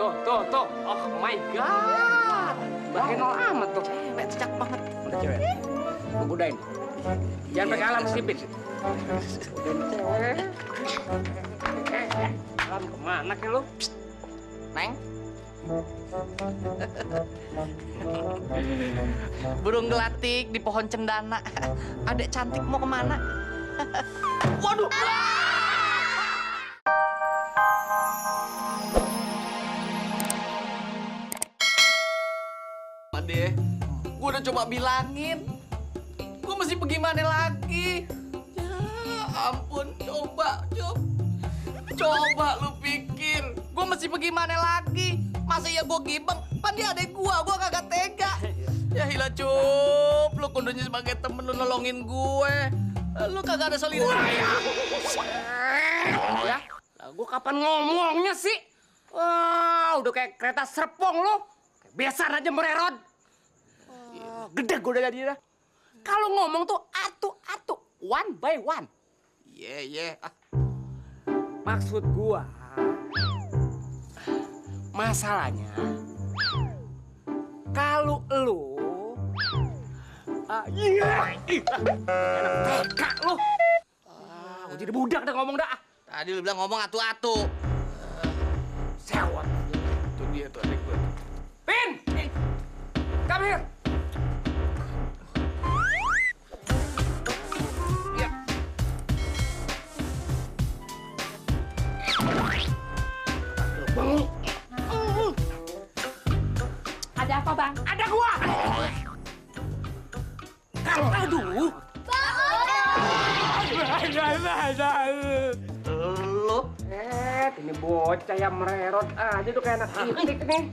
Tuh. Oh my God. Bahenol amat tuh. Cewek cakep banget. Udah cewek. Lu godain. Jangan pakai alam sipit. Godain cewek. Alam kemana ke lu? Neng. Burung gelatik di pohon cendana. Adek cantik mau kemana? Waduh. Adek, gue udah coba bilangin. Gue mesti pergi mana lagi? Ya ampun, coba lu pikir. Gue mesti pergi mana lagi? Masa ya gue gibeng? Pan dia adek gue kagak tega. Ya hilah Cup, lu kudunya sebagai temen lu nolongin gue. Lu kagak ada solidaritas. Ya, gue kapan ngomongnya sih? Wah, udah kayak kereta serpong lu. Biasa aja mererot. Gede gue udah jadi dah. Kalau ngomong tuh atu-atu, one by one. Iya. Maksud gua, masalahnya kalau lu enak teka lu. Gua jadi budak dah ngomong dah. Tadi lu bilang ngomong atu-atu. Sewot. Itu dia tuh adik gue. Pin! Come here. Ya. Ada apa, Bang? Ada gua. Aduh. Lu? Ini bocah yang mererot aja tuh kayak anak itik nih.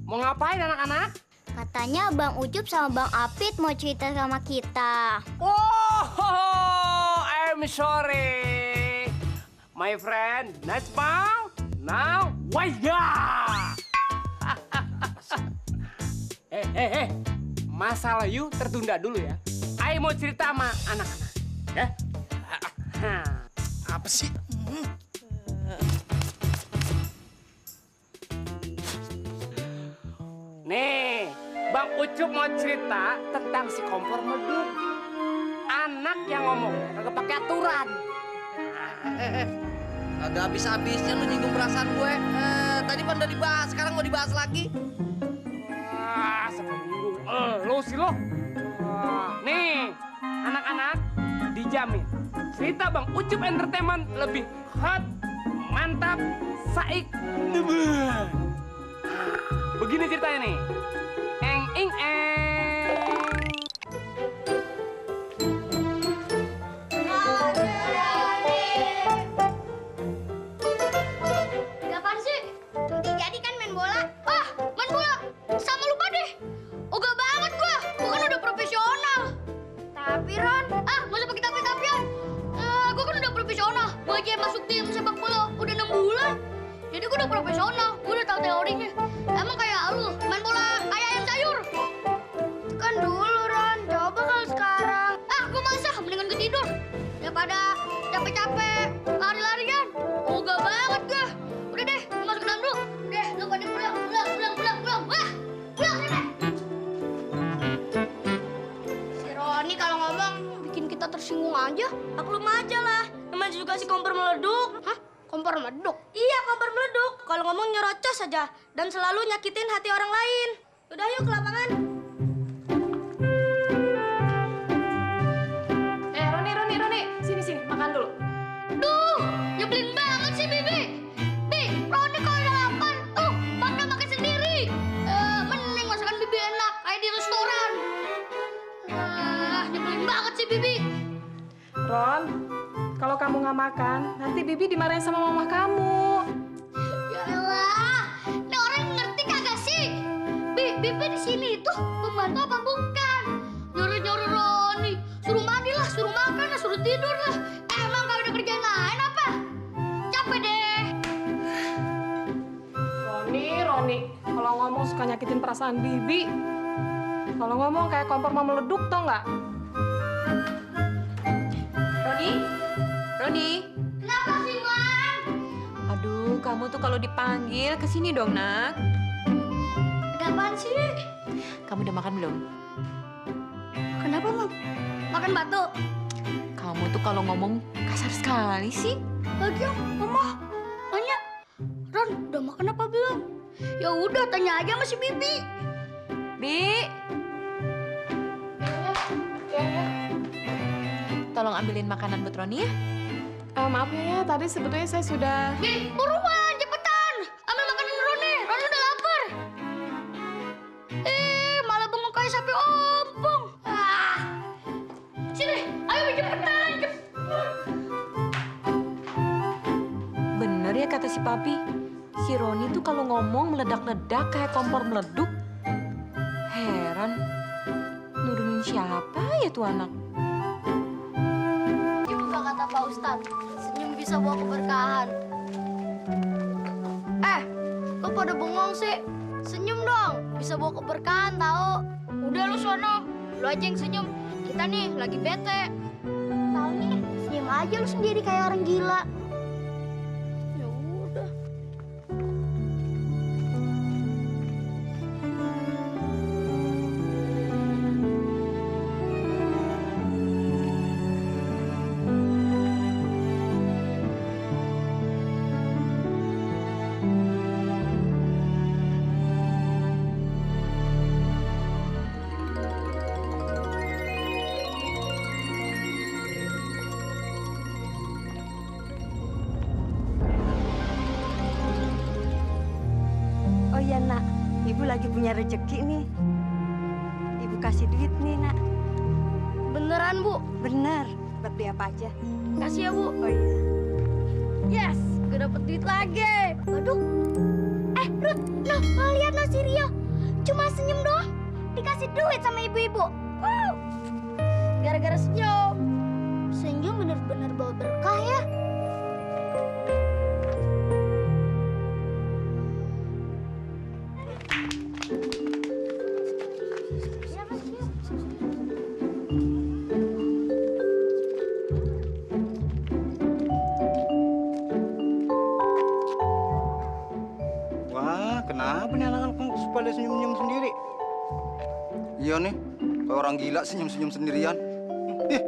Mau ngapain anak-anak? Katanya Bang Ucup sama Bang Apit mau cerita sama kita. Oh, I'm sorry. My friend, nice bang. Now, why ya? Masalah you tertunda dulu ya. I mau cerita sama anak-anak. Ya? Apa sih? Nih, Bang Ucup mau cerita tentang si kompor meduk. Anak yang ngomongnya kagak pakai aturan. Agak habis-habisnya lu nyinggung perasaan gue. Tadi kan udah dibahas, sekarang mau dibahas lagi. Wah, sampai bingung. Lo sih lo. Nih, anak-anak dijamin. Cerita Bang Ucup Entertainment lebih hot, mantap, saik, demen. Begini ceritanya nih. Eng. Apaan sih? Jadi kan main bola? Ah, main bola? Sama lupa deh. Ogah banget gua. Gua kan udah profesional. Tapi Ron, masa pakai tapi-tapian? Gua kan udah profesional. Gua aja masuk tim sepak bola udah 6 bulan. Jadi gua udah profesional. Gua udah tahu teorinya. Emang kayak lu main bola kayak ayam sayur? Itu kan dulu Ron. Coba kalau sekarang. Gua masa mendingan gue tidur daripada capek-capek lari-larian. Ogah banget gua. Udah deh, gua masuk ke dalam dulu. Udah, lu pada pulang. Wah, pulang deh. Si Roni kalau ngomong bikin kita tersinggung aja. Maklum aja lah. Namanya juga si kompor meleduk. Hah? Kompor meleduk? Iya, kompor meleduk. Kalau ngomong nyerocos aja dan selalu nyakitin hati orang lain. Udah yuk ke lapangan. Roni, sini, makan dulu. Duh, nyebelin banget sih Bibi. Bi, Roni kalau udah lapar, tuh pada makan sendiri. Mending masakan Bibi enak kayak di restoran. Nyebelin banget sih Bibi. Ron, kalau kamu nggak makan, nanti Bibi dimarahin sama mama kamu. Yalah, ini orang ngerti kagak sih? Bibi di sini itu pembantu apa bukan? Nyuruh Roni, suruh mandi lah, suruh makan lah, suruh tidur lah. Emang kalau ada kerjaan lain apa? Capek deh. Roni, kalau ngomong suka nyakitin perasaan Bibi. Kalau ngomong kayak kompor mau meleduk, tau nggak? Roni? Kenapa sih, Wan? Aduh, kamu tuh kalau dipanggil kesini dong, nak. Ada apaan sih? Kamu udah makan belum? Kenapa, Mam? Makan batu? Kamu tuh kalau ngomong kasar sekali sih. Lagian, Mama tanya, Ron, udah makan apa belum? Ya udah, tanya aja sama si Bibi. Bi. Tolong ambilin makanan buat Roni ya. Maaf ya, tadi sebetulnya saya sudah... Bi, buruan, cepetan. Ambil makanan Roni. Roni udah lapar. Malah bengong kayak sapi ompong. Sini, ayo Bi, cepetan. Bener ya kata si Papi. Si Roni tuh kalau ngomong meledak-ledak kayak kompor meleduk. Heran. Nurunin siapa ya tuh anak? Juga kata Pak Ustadz, senyum bisa bawa keberkahan. Lo pada bengong sih? Senyum dong, bisa bawa keberkahan tau. Udah lu sono, lu aja yang senyum. Kita nih lagi bete. Tahu nih, senyum aja lu sendiri kayak orang gila. Ya udah. Oh iya nak, ibu lagi punya rezeki nih. Ibu kasih duit nih nak. Beneran, Bu? Bener, buat beli apa aja. Kasih ya, Bu. Oh iya. Yes, gue dapet duit lagi. Waduh. Ruth, no, lihat no si Rio. Cuma senyum doang, dikasih duit sama ibu-ibu. Wow. Gara-gara senyum. Senyum bener-bener bawa berkah ya. Wah, kenapa nih anak-anak pada senyum-senyum sendiri? Iya nih, kayak orang gila senyum-senyum sendirian. Ih,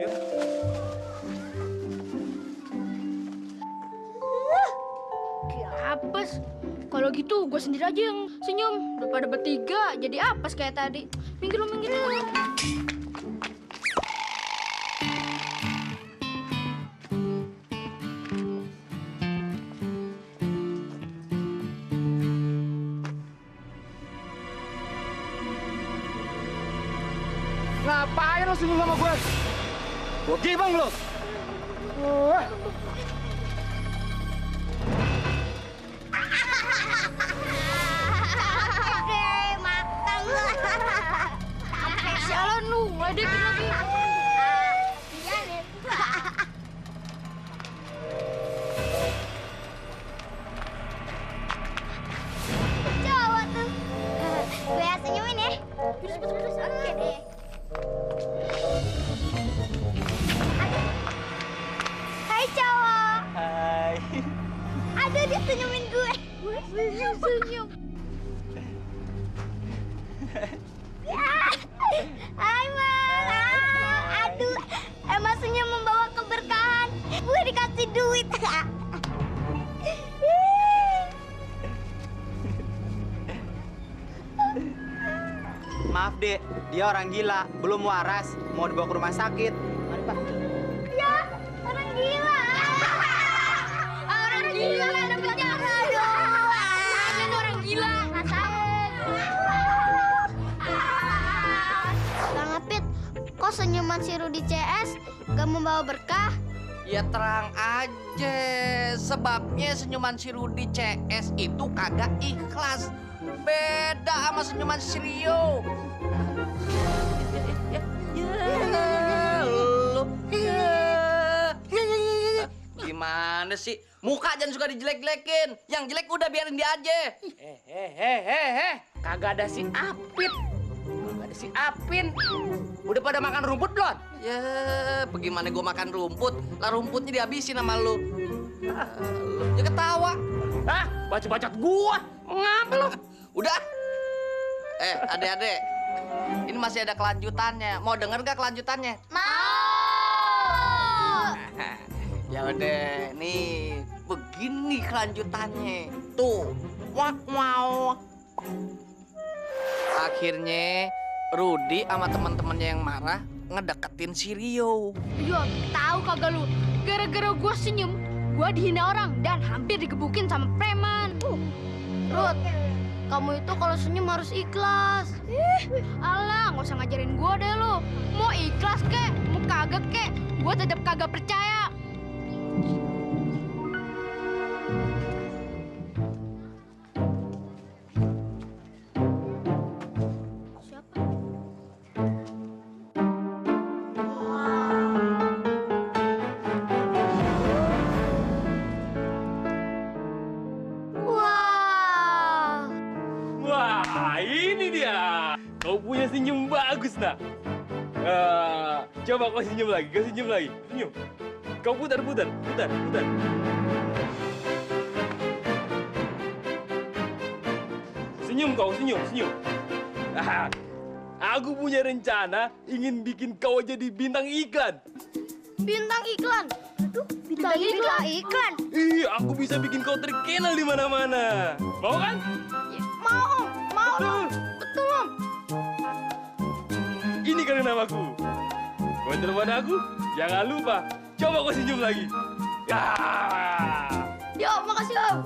Apes. Kalau gitu gue sendiri aja yang senyum. Daripada bertiga jadi apes kayak tadi. Minggir lu. ngapain lo senyum sama gue? Gue gibang lo. Sialan lu, ngeledekin lagi. Coba tuh. Gue yang senyumin ya. Terus. Oke deh. Hai cowok. Hai. Aduh dia senyumin gue. Senyum. Hai Mas. Aduh, emang senyum membawa keberkahan. Gue dikasih duit. Maaf dek, dia orang gila, belum waras, mau dibawa ke rumah sakit. Mari pak. Ya, orang gila. Orang gila ada penjahat. Ada orang gila. Bang Apit, kok senyuman si Rudi CS gak membawa berkah? Ya terang aja, sebabnya senyuman si Rudi CS itu kagak ikhlas. Beda sama senyuman si Rio. Gimana sih? Muka jangan suka dijelek-jelekin. Yang jelek udah biarin dia aja. Kagak ada si Apit. Kagak ada si Apin. Udah pada makan rumput belum? Ya, bagaimana gua makan rumput? Lah rumputnya dihabisin sama lu. Lu aja ketawa. Hah? Bacot-bacot gua. Ngapa lu? Udah. Adek-adek. Ini masih ada kelanjutannya. Mau denger gak kelanjutannya? Mau. Ya udah, nih begini kelanjutannya. Tuh, wak mau. Akhirnya Rudi sama teman-temannya yang marah ngedeketin si Rio. Iya, tahu kagak lu? Gara-gara gua senyum, gua dihina orang dan hampir digebukin sama preman. Rut, kamu itu kalau senyum harus ikhlas. Alah, nggak usah ngajarin gua deh lu. Mau ikhlas kek, mau kagak kek, gua tetap kagak percaya. Siapa? Wah. Wah, ini dia. Kau punya senyum bagus, nak. Coba kau senyum lagi, Senyum. Kau putar. Senyum kau, senyum. Ah, aku punya rencana ingin bikin kau jadi bintang iklan. Bintang iklan. Aduh, bintang iklan. Iya, aku bisa bikin kau terkenal di mana-mana. Mau kan? Mau, Om. Betul. Betul, Om. Ini kan namaku. Kau telepon aku, jangan lupa. Coba kau senyum lagi. Ya. Yo, makasih, Om.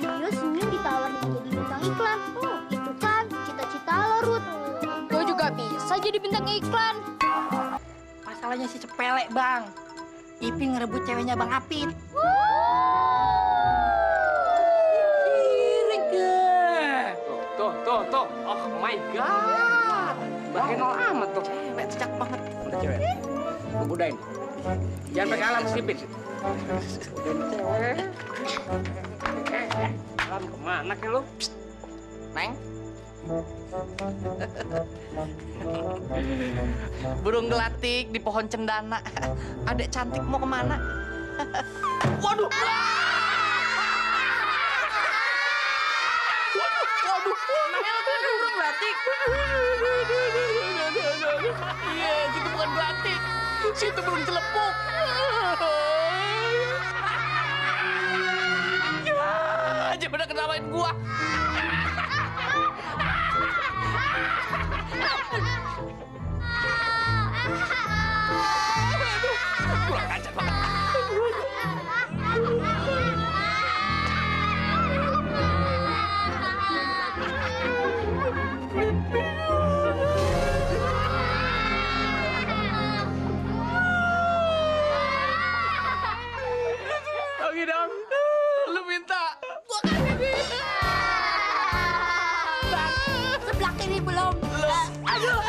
Rio senyum ditawarin jadi bintang iklan. Itu kan cita-cita lo, Ruth. Gue juga bisa jadi bintang iklan. Masalahnya sih sepele, Bang. Ipin ngerebut ceweknya Bang Apit. Sirik deh. Tuh. Oh my God. Bahenol amat tuh. Cewek cicak banget. Udah cewek. Gua godain. Jangan pakai alam sipit. Godain cewek. Alam kemana ke lu? Neng. Burung gelatik di pohon cendana. Adek cantik mau kemana? Waduh. Namanya tuh burung gelatik. Iya, itu bukan gelatik. Situ burung celepuk. Ya, aja bener ketawain gua. Kurang ajar banget. Oke dong, lu minta, gua kasih minta. Sebelah kiri belum. Aduh.